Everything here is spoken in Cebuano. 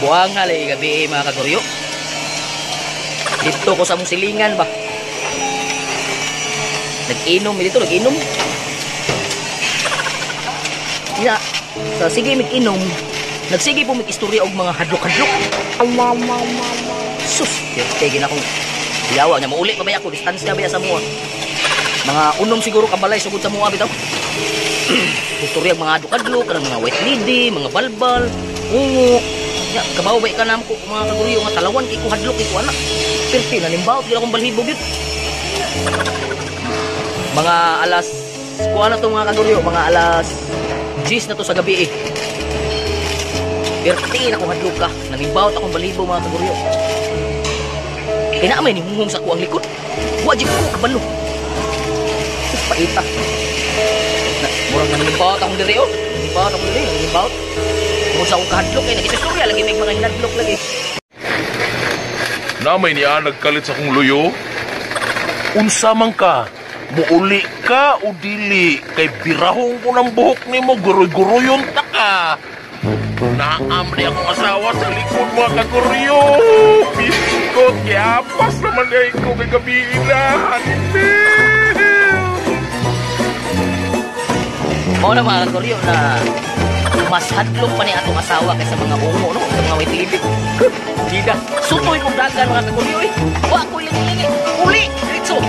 Buang lagi gabi, mga kaguryo. Dito ko sa mong silingan ba. Nag-inom dito, nag-inom. Ya, sa sige mig-inom, nagsige po mig-istorya og mga hadlok-hadlok. Sus, tigin akong yawa niya, muuli pa ba ako, distansya ba sa mua. Mga unom siguro kabalay sugod sa mua bitaw. Istorya og mga hadlok-hadlok, kanang mga white lady, mga balbal, ungo. Ya, kabaw ba ka na ko, mga kaguryo, nga talawan kay ko hadlok kay ko anak. Pirti na nimbaot gid akong balhibo gyud. Mga alas kuha na to, mga kaguryo, mga alas 10 na to sa gabi eh. Pirti na akong hadlok ka. Nanimbaot akong balhibo, mga kaguryo. Kaya na may nihunghong sa kuang likod. Wa jud ko kabalo. Sus, paita. Na, murag nanimbaot akong diri oh. Nanimbaot akong diri, nanimbaot. Tungod sa akong kahadlok eh, nag-istorya lagi may mga hinadlok lagi. Namay niya nagkalit sa kong luyo. Unsa man ka, muuli ka o dili, kay birahong ko ng buhok nimo, guroy-guroyon ta ka. Naam ni akong asawa sa likod, mga kaguryo. Biskot, giapas naman ay ko kay gabi na. Mao na, mga kaguryo, na mas hadlok pa ni atong asawa kaysa mga ungo, no, sa mga white lady. Bida, sutoy kong dagan, mga kaguryo eh. Wa ko ilingi-lingi. Uli, diretso.